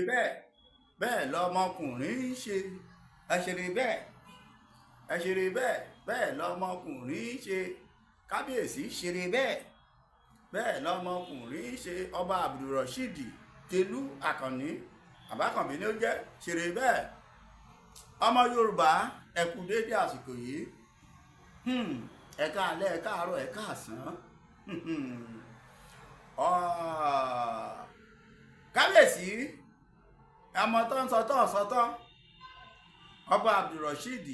Bẹ́ẹ̀ bẹ́ẹ̀ lọmọkùnrin ń ṣe. Ẹ ṣeré bẹ́ẹ̀, ẹ ṣeré bẹ́ẹ̀, bẹ́ẹ̀ lọmọkùnrin ń ṣe. Kábíyèsí ṣeré bẹ́ẹ̀, bẹ́ẹ̀ lọmọkùnrin ń ṣe. Ọba Abdulrasheed Telu Àkànní Àbákànbí ni ó jẹ́ ṣeré bẹ́ẹ̀. Ọmọ Yorùbá, ẹ kú déédé àsìkò yìí. Ẹ káalẹ́, ẹ káàárọ̀, ẹ káàsán. Kábíyèsí, ọmọ tó ń sọ tó ń sọ tán, Ọba Abdulrasheed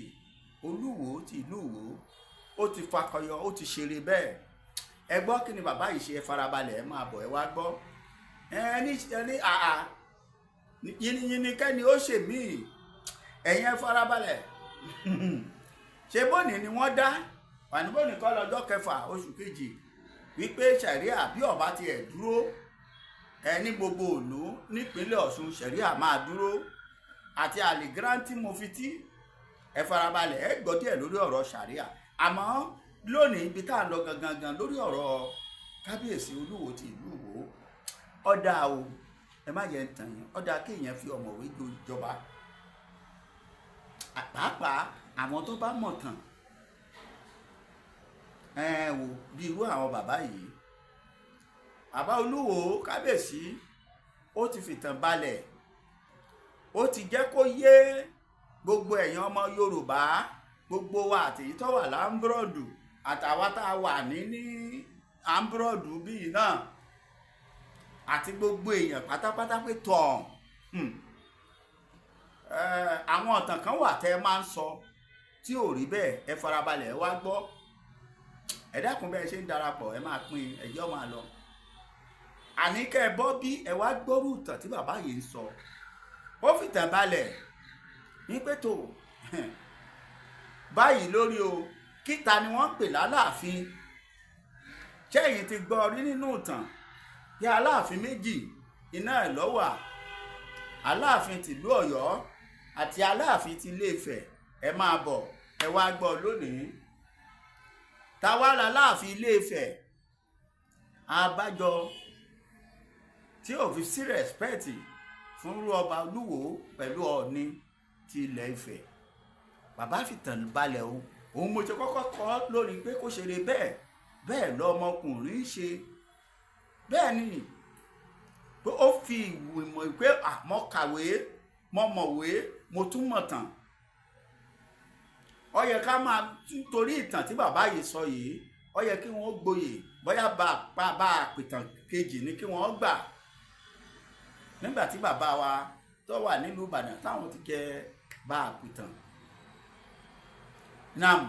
Olúwo ti ìlú Ìwó, ó ti fakọyọ, ó ti ṣeré bẹ́ẹ̀. Ẹ gbọ́, kí ni bàbá yìí ṣe? Ẹ farabalẹ̀, ẹ máa bọ̀, ẹ wá gbọ́. Ẹni ẹni àà yìnyín kẹ́ni ó ṣe míì. Ẹ̀yin ẹ farabalẹ̀. Ṣe bóni ni wọ́n dá wàní bóni kọ́ lọ́jọ́ 6 oṣù 2 wípé sẹ̀ríà bí ọba tiẹ̀ dúró ẹ ní gbogbo ìlú nípínlẹ̀ Ọ̀ṣun, sẹ̀ríà máa dúró àti àlìgírántì mufití. Ẹ farabalẹ̀, ẹ gbọ́ díẹ̀ lórí ọ̀rọ̀ sàríà. Àmọ́ lónìí, ibi tá à ń lọ gangan gan lórí ọ̀rọ̀ kábíyèsí Olúwo ti ìlú Ìwó, ọ̀dà o, ẹ má jẹ́ ń tàn yín, ọ̀dà kéèyàn fi ọ̀mọ̀wé jọba, pàápàá àwọn tó bá mọ̀ tàn ẹ wò bí irú àwọn bàbá yìí. Bàbá Olúwo kábíyèsí, ó ti fìtàn balẹ̀, ó ti jẹ́ kó yé gbogbo ẹ̀yin ọmọ Yorùbá, gbogbo wa, àtèyí tó wà l'abroad, àtàwa tá a wà ní abroad bíi náà, àti gbogbo èèyàn pátápátá pé tọ̀, àwọn ọ̀tàn kan wà tẹ́ ẹ máa ń sọ tí ò rí bẹ́ẹ̀. Ẹ farabalẹ̀, ẹ wá gbọ́. Ẹ dákun, bẹ́ẹ̀ ṣe ń darapọ̀, ẹ máa pín ẹjọ́ máa lọ. Àní kẹ́ ẹ bọ́ bí ẹ wá gbọ́rù ìtàn tí bàbá yìí ń sọ. Ó fìtàn balẹ̀ ní pé tó báyìí lórí o, kíta ni wọ́n ń pè lálàáfin. Ṣẹ́yìn ti gbọ́ rí nínú ìtàn bí Aláàfin méjì iná ẹ̀ lọ́wà, Aláàfin tìlú Ọ̀yọ́ àti Aláàfin ti Ilé-Ifẹ̀? Ẹ máa bọ̀, ẹ wá gbọ́ lónìí. Táwa làláàfin Ilé-Ifẹ̀? Abájọ tí ò fi sí respect fún ọba Olúwo pẹ̀lú Ọọ̀ni ti ilẹ̀ Ifẹ̀. Bàbá fìtàn balẹ̀ o. Òun mo ṣe kọ́kọ́ kọ́ lórí pé kó ṣeré bẹ́ẹ̀, bẹ́ẹ̀ lọmọkùnrin ṣe. Bẹ́ẹ̀ ni pé ó fi ìmọ̀ pé àmọ́ kàwé, mo mọ̀wé, mo tún mọ̀ tàn. Ó yẹ ká máa torí ìtàn tí bàbá yìí sọ yìí, ó yẹ kí wọ́n gboyè, bóyá bá bá àpìtàn kejì ni kí wọ́n gbà nígbà tí bàbá wa tó wà nílùú Ìbàdàn táwọn ti jẹ bá àpìtàn nam.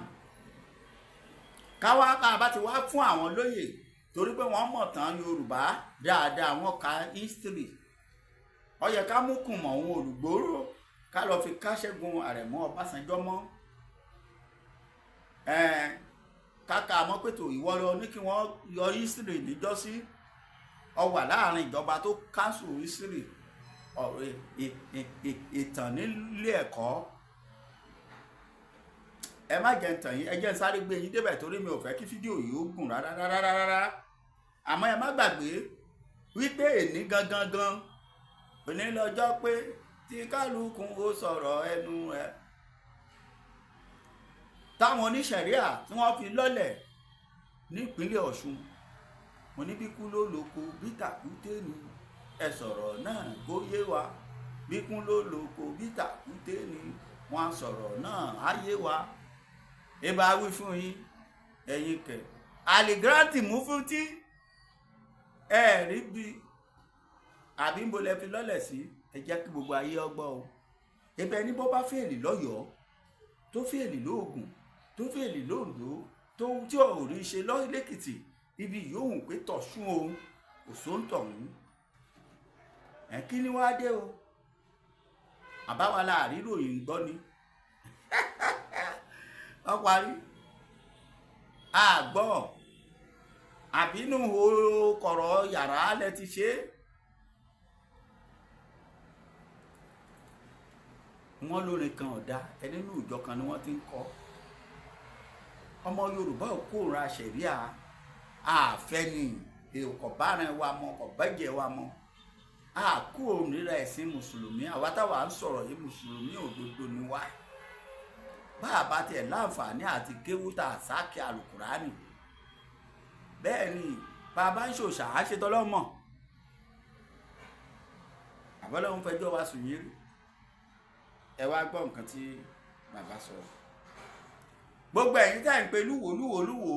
Káwá bá a bá ti wá fún àwọn lóyè torí pé wọ́n mọ̀ tán Yorùbá dáadáa, wọ́n ka history. Ó yẹ ká mú kùmọ̀ òun olùgbòrò, ká lọ fi káṣẹ́gun Àrẹ̀mú Ọbásanjọ́ mọ́ káka mọ́ pẹ̀tò. Ìwọ lọ ní kí wọ́n yọ history níjọ́sí. Ọ wà láàrin ìjọba tó cancel history, ìtàn nílé ẹ̀kọ́. Ẹ má jẹ́ ń tàn yín, ẹ jẹ́ ń sáré gbé yín débẹ̀ torí mi ò fẹ́ kí fídíò yìí ó gùn rárá rárá rárá. Àmọ́ ẹ má gbàgbé wípé èní gangan gan òní lọ́jọ́ pé tí kálukú ó sọ̀rọ̀ ẹnu ẹ̀ táwọn oníṣẹ̀ríà tí wọ́n fi lọ́lẹ̀ nípínlẹ̀ Ọ̀ṣun. Mo ní bíkú ló lóko bí tàkúté ni, ẹ sọ̀rọ̀ náà kó yé wa. Bíkún ló lóko bí tàkúté ni, wọ́n á sọ̀rọ̀ náà á yé wa. Ẹ bá wí fún yín, ẹ̀yin kẹ̀ àlìgrántì mú fún tí ẹ rí bí àbí ń bo lẹ fi lọ́lẹ̀ sí. Ẹ jẹ́ kí gbogbo ayé ọgbọ́ o. Ebe ẹni bọ́ bá fail lọ́yọ̀ọ́, tó fail lóògùn, tó fail lóńdó, tó tí ò rí ṣe lẹ́kìtì, ibi yòówù pé tọ̀sún o, kò sóńtọ̀hún ẹ̀. Kí ni wàá dé o? Àbáwá la àríròyìn gbọ́ ni wọ́n parí àgbọ̀ àbínú kọ̀rọ̀ yàrá lẹ ti ṣe é. Wọ́n lórin kan ọ̀dà ẹ nínú ìjọ kan ni wọ́n ti ń kọ́. Ọmọ Yorùbá ò kóra ṣẹ̀ríà àfẹ́ni kò bára wa mọ, kò bẹ́jẹ̀ wa mọ. A kú òmìnira ẹ̀sìn mùsùlùmí. Àwa táwa ń sọ̀rọ̀ yìí, mùsùlùmí òdodo ni wá. Bá a bá tiẹ̀ láǹfààní àti kéwútà sákì àlùkùránì, bẹ́ẹ̀ ni bàbá ń ṣòṣà á ṣe tọ́lọ́mọ̀ àbọ́lọ́hún fẹjọ́ wa sùn yín rí. Ẹ wá gbọ́ nǹkan tí bàbá sọ. Gbogbo ẹ̀yin tá ẹ̀ ń pe Lúwo, Lúwo, Lúwo,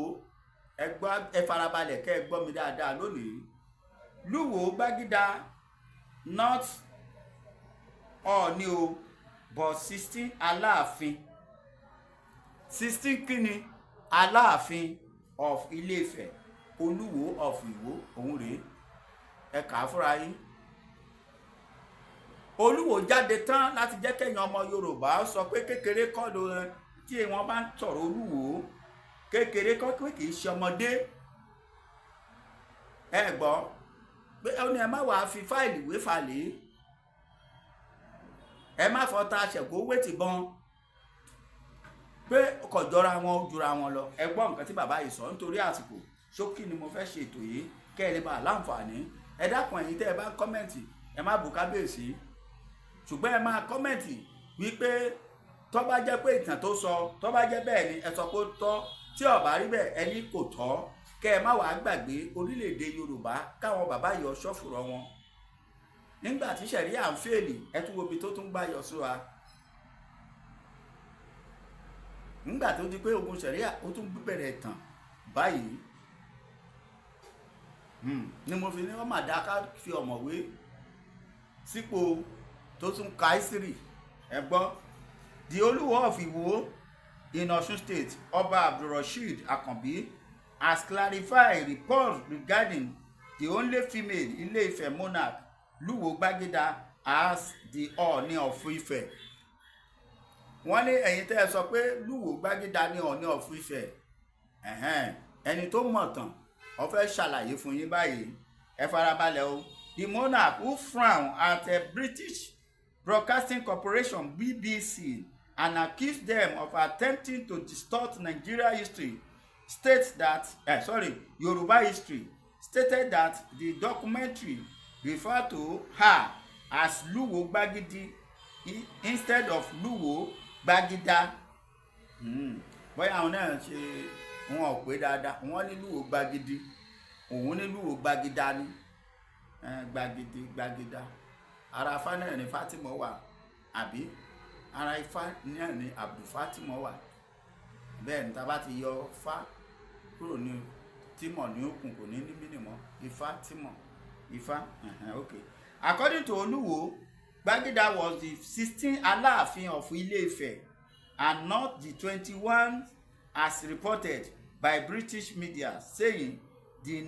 ẹ gbọ́, ẹ farabalẹ̀ kẹ́ ẹ gbọ́ mi dáadáa lónìí. Lúwo Gbàgídá, not Ọọ̀ni o, but 16 Aláàfin, 16 kíni, Aláàfin of Ilé-Ifẹ̀, Olúwo of Ìwó. Òun rèé, ẹ kà á fúnra yín. Olúwo jáde tán láti jẹ́ kẹ́yìn ọmọ Yorùbá sọ pé kékeré kọ́ ló tí wọ́n bá ń sọ̀rọ̀ Olúwo, kékeré kọ́, pé kì í ṣe ọmọdé. Ẹ gbọ́ pé ó ní ẹ má wàá fi fáìlì wé falẹ̀, ẹ má fọta ṣẹ̀kó wétìbọn, pé kò jọra wọn, ó jura wọn lọ. Ẹ gbọ́ nǹkan tí bàbá yìí sọ. Nítorí àsìkò, ṣókí ni mo fẹ́ ṣe ètò yìí kẹ́ ẹ lè bá a láǹfààní. Ẹ dákun, ẹ̀yin tẹ́ ẹ bá ń comment, ẹ má bù kábíyèsí, ṣùgbọ́n ẹ máa comment wípé tó bá jẹ́ pé ìtàn tó sọ, tó bá jẹ́ bẹ́ẹ̀ ni, ẹ sọ pé ó tọ́. Tí ó bá rí bẹ́ẹ̀, ẹ ní kò tọ́. Kẹ́ ẹ má wàá gbàgbé orílẹ̀-èdè Yorùbá káwọn bàbá yọ ṣọ́fùrọ̀ wọn nígbà tí sẹ̀ríà ń fail. Ẹ tún wo ibi tó tún gbà yọ sí wa nígbà tó di pé ogun sẹ̀ríà ó tún bẹ̀rẹ̀ ìtàn báyìí ni mo fi ní wọ́n mà dá ká fi ọ̀mọ̀wé sípò tó tún ka history. Ẹ gbọ́: The Olúwo of Ìwó in Osun State, Ọba Abdulrasheed Akanbi, has clarified reports regarding the only female Ile-Ife monarch, Luwo Gbagida, as the Ooni of Ife. Wọ́n ní ẹ̀yin tẹ́ ẹ sọ pé Lúwo Gbàgídá ní Ọọ̀ni of Ife, ẹni tó mọ̀ tán ó fẹ́ ṣàlàyé fún yín báyìí. Ẹ farabalẹ̀ o. The monarch, who frowned at a British Broadcasting Corporation, BBC, and accused them of attempting to distort Nigeria history, states that sorry, Yoruba history, stated that the documentary referred to her as Luwo Gbagidi instead of Luwo Gbagida. Bóyá àwọn náà ṣe wọn ò pé dáadáa. Wọ́n ní Lúwo Gbagidi, òun ní Lúwo Gbagida ni. Gbagidi, Gbagida, ara Ifá náà ni Fatima wà, àbí ara Ifá náà ni Abdul Fatima wà. Bẹ́ẹ̀ ni tá a bá ti yọ Fá kúrò ní tímọ̀ ní òkun, kò ní ní mínìmọ́ Ifá tímọ̀ Ifá. Okay. According to Olúwo, Gbagida was the 16th Aláàfin of Ilé-Ifẹ̀ and not the 21 as reported by British media, saying the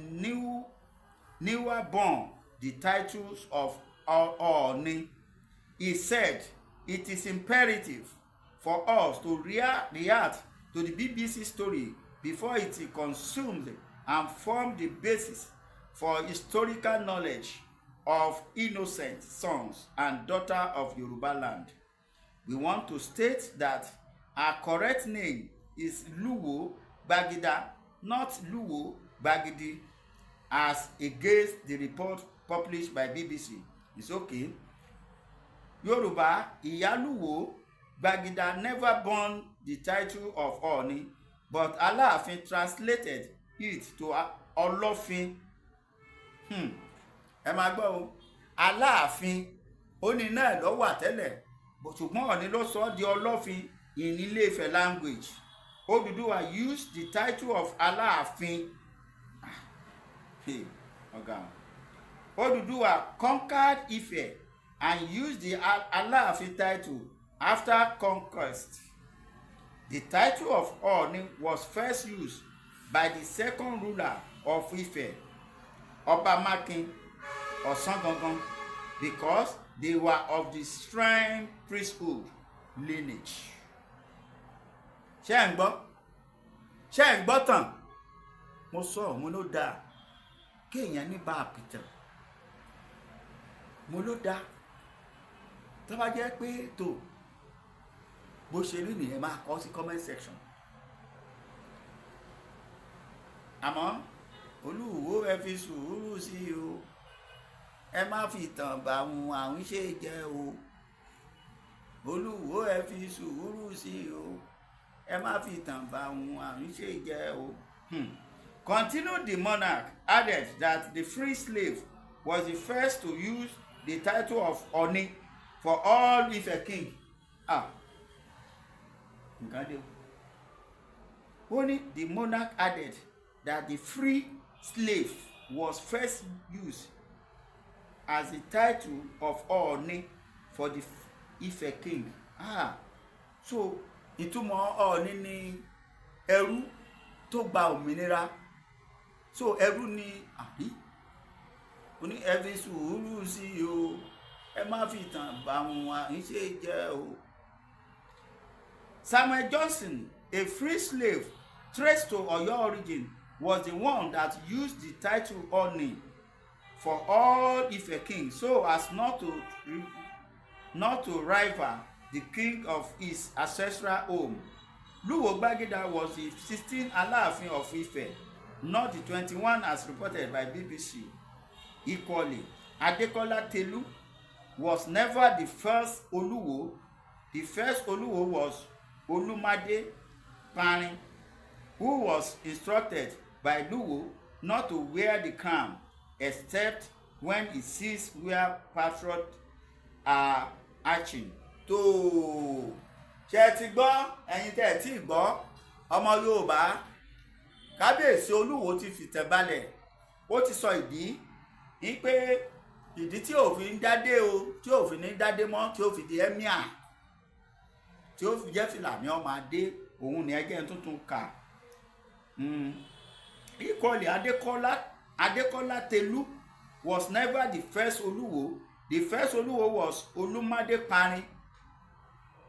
newer born the titles of Ooni. He said, "It is imperative for us to react to the BBC story before it is consumed and form the basis for historical knowledge of innocent sons and daughter of Yoruba land. We want to state that our correct name is Luwo Gbagida, not Luwo Gbagidi, as against the report published by BBC." It's okay. Yoruba Ìyálùwò Gbagida never born the title of Ooni, but Aláàfin translated it to Ọlọ́fin. Ẹ máa gbọ́ o. Aláàfin ó ní náà ló wà tẹ́lẹ̀, ṣùgbọ́n Ọọ̀ni ló sọ ọ́ di Ọlọ́fin in Ilé-Ifẹ̀ language. Odùduwà used the title of Aláàfin. Ah, hey, ọ̀gá o. Odùduwà conquered Ife and used the Aláàfin title after conquest. The title of Ooni was first used by the second ruler of Ife, Ọba Makin Ọ̀sángangan, because they were of the shrine priesthood lineage. Ṣé ẹ̀ ń gbọ́? Ṣé ẹ̀ ń gbọ́ tàn? Mo sọ, mo ló dáa kéèyàn ní bá a pìtàn. Mo ló dáa tó bá jẹ́ pé tó bó ṣe rí nìyẹn, máa kọ sí comment section. Àmọ́ Olúwo, ẹ fi sùúrù sí i o. Ẹ má fi tàn bá àwọn àwọn ṣe jẹ́ o. Olúwo, ẹ fi sùúrù sí o. Ẹ má fi tàn bá àwọn àwọn ṣe jẹ́ o. Continued, the monarch added that the free slave was the first to use the title of Oni for all Ife king. Ah, nǹkan dé o. Ó ní the monarch added that the free slave was first used as the title of Ooni for the Ife king. Ah, so ìtumọ̀ Ọọ̀ni ni ẹrú tó gba òmìnira. So ẹrú ni àbí? Ó ní ẹ fi sùúrù sí i o, ẹ má fi tàn bá wọn à ń ṣe jẹ́ o. Samuel Johnson, a free slave traced to Oyo origin, was the one that used the title Oni for all Ife kings so as not to rival the king of his ancestral home. Luwo Gbagida was the 16th Alaafin of Ife, not the 21 as reported by BBC. Equally, Adekola Telu was never the first Oluwo. The first Oluwo was Olumade Parin, who was instructed by Luwo not to wear the crown except when he sees where parrots are hatching. Tó ṣe ti gbọ́, ẹ̀yin tẹ́ ẹ̀ tí ì gbọ́, ọmọ Yorùbá, Kábíyèsí Olúwo ti fìtẹ̀ balẹ̀. Ó ti sọ ìdí ní pé ìdí tí òfin ń dádé o, tí òfin ní dádé mọ́, tí ó fi di emir, tí ó fi jẹ́ fìlà ní ọmọ adé òun ní ẹjẹ́ tuntun kà. Equally, Adekola Telu was never the first Olúwo. The first Olúwo was Olúmádé Parin.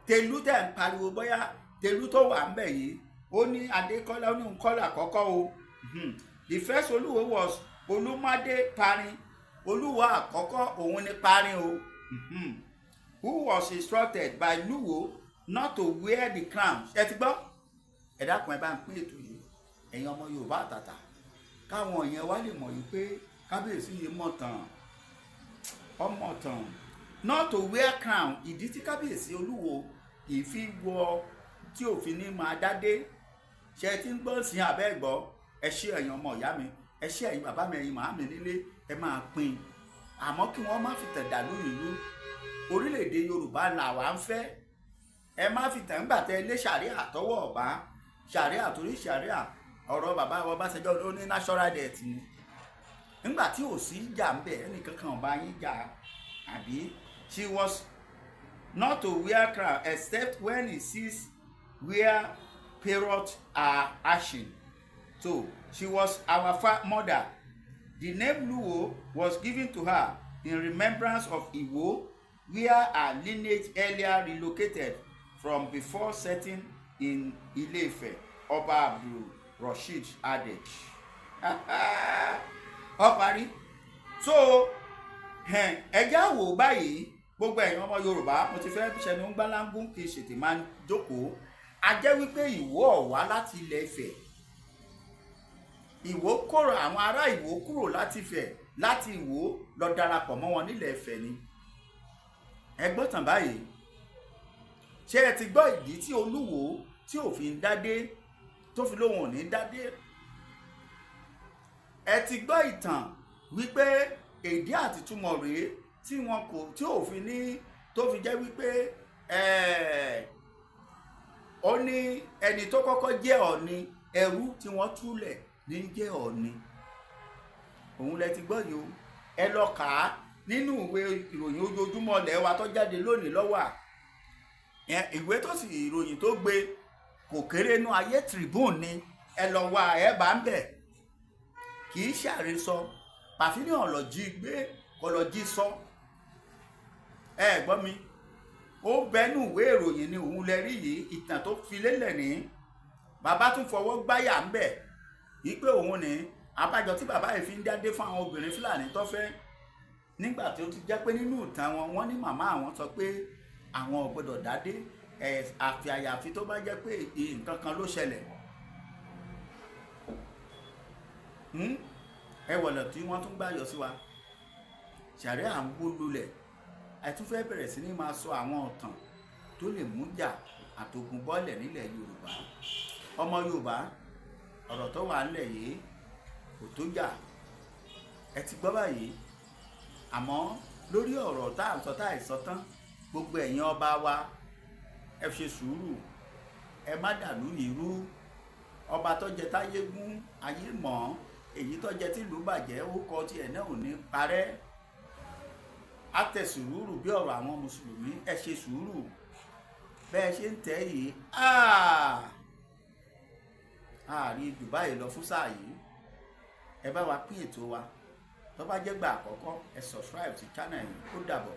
Telu tẹ̀ ń pariwo, bóyá Telu tó wà ń bẹ̀ yìí, ó ní Adékọ́lá, ó ní nkọ́lá àkọ́kọ́ o. The first Olúwo was Olúmádé Parin. Olúwo àkọ́kọ́ òun ni Parin o, who was instructed by Luwo not to wear the crown. Ẹ ti gbọ́? Ẹ dákun, ẹ bá ń pín ètò yìí, ẹ̀yin ọmọ Yorùbá àtàtà, káwọn yẹn wá lè mọ̀ yìí pé kábíyèsí yìí mọ̀ tán, ọmọ tán. Not to wear crown, ìdí tí kábíyèsí Olúwo kì í fi wọ, tí òfin ní máa dádé. Ṣe ti ń gbọ́ sí abẹ́ gbọ́? Ẹ ṣé, ẹ̀yin ọmọ ìyá mi, ẹ ṣé, ẹ̀yin bàbá mi, ẹ̀yin màá mi nílé. Ẹ máa pín, àmọ́ kí wọ́n má fi tẹ̀dá lórí ìlú. Orílẹ̀-èdè Yorùbá làwa ń fẹ́. Ẹ má fi tẹ̀ ń gbà tẹ ilé sàríà tọwọ́ ọ̀bá sàríà, torí sàríà, ọ̀rọ̀ bàbá Ọbásanjọ́, ó ní natural death ni. Nígbà tí ò sí jà ń bẹ̀, ẹnìkankan ọba yín jà àbí. She was not to wear crown except when he sees where parrots are hatching. So she was our mother. The name Luwo was given to her in remembrance of Iwo, where her lineage earlier relocated from before settling in Ile-Ife, Ọba Abdul Rasheed added. Ó parí. So ẹjẹ́ àwò báyìí, gbogbo ẹ̀yin ọmọ Yorùbá, mo ti fẹ́ ṣẹnu gbálángún kí n ṣètì máa jókòó. A jẹ́ wípé Ìwó ọ̀wá láti ilẹ̀ Ifẹ̀. Ìwó kúrò, àwọn ará Ìwó kúrò láti Ifẹ̀, láti Ìwó lọ darapọ̀ mọ́ wọn nílẹ̀ Ifẹ̀ ni. Ẹ gbọ́ tàn báyìí. Ṣé ẹ ti gbọ́ ìdí tí Olúwo tí ò fi ń dádé, tó fi lóun ò ní dádé? Ẹ ti gbọ́ ìtàn wípé èdè àtìtúmọ̀ rèé tí wọn kò tí ò fi ní, tó fi jẹ́ wípé ó ní ẹni tó kọ́kọ́ jẹ́ Ọ̀ọ̀ni, ẹrú tí wọ́n túlẹ̀ ní jẹ́ Ọ̀ọ̀ni. Òun lẹ ti gbọ́ yìí o. Ẹ lọ kà á nínú ìwé ìròyìn ojoojúmọ́ ilẹ̀ wa tó jáde lónìí lọ́wọ́ à ìwé tó sì ìròyìn tó gbé kò kéré nú ayé, Tribune ni. Ẹ lọ wá, ẹ bá ń bẹ̀. Kì í ṣàròsọ, pàfínìhàn lọ jí gbé kọ lọ jí sọ. Ẹ gbọ́ mi, ó bẹnu ìwé ìròyìn ni. Òun lẹ rí yìí, ìtàn tó fi lélẹ̀ ní bàbá tún fọwọ́ gbáyà ń bẹ̀ wípé òun ní abájọ tí bàbá yìí fi ń dádé fún àwọn obìnrin Fúlàní tó fẹ́, nígbà tí ó ti jẹ́ pé nínú ìtàn wọn, wọ́n ní màmá àwọn sọ pé àwọn ò gbọ́dọ̀ dádé ẹ̀, àfi àyàfi tó bá jẹ́ pé nǹkan kan ló ṣẹlẹ̀. Ẹ wọ̀lẹ̀ tí wọ́n tún gbà yọ sí wa. Ṣàríà ń wó lulẹ̀. Ẹ tún fẹ́ bẹ̀rẹ̀ sí ní máa sọ àwọn ọ̀tàn tó lè mú jà àtogun bọ́lẹ̀ nílẹ̀ Yorùbá. Ọmọ Yorùbá, ọ̀rọ̀ tó wà ńlẹ̀ yìí kò tó jà. Ẹ ti gbọ́ báyìí. Àmọ́ lórí ọ̀rọ̀ tá à ń sọ, tá à sọ tán, gbogbo ẹ̀yin ọba wa, ẹ ṣe sùúrù, ẹ má dàlú yìí rú. Ọba tó jẹ táyé gún ayé mọ́, èyí tó jẹ tìlú bàjẹ́, ó kọ tiẹ̀ náà ò ní parẹ́. Á tẹ sùúrù bí ọ̀rọ̀ àwọn mùsùlùmí. Ẹ ṣe sùúrù bẹ́ẹ̀ ṣe ń tẹ́ yìí. Àárí Dubai lọ fún sáà yìí. Ẹ bá wa pín ètò wa. Tó bá jẹ́ gbà àkọ́kọ́, ẹ subscribe sí channel yìí. Ó dàbọ̀.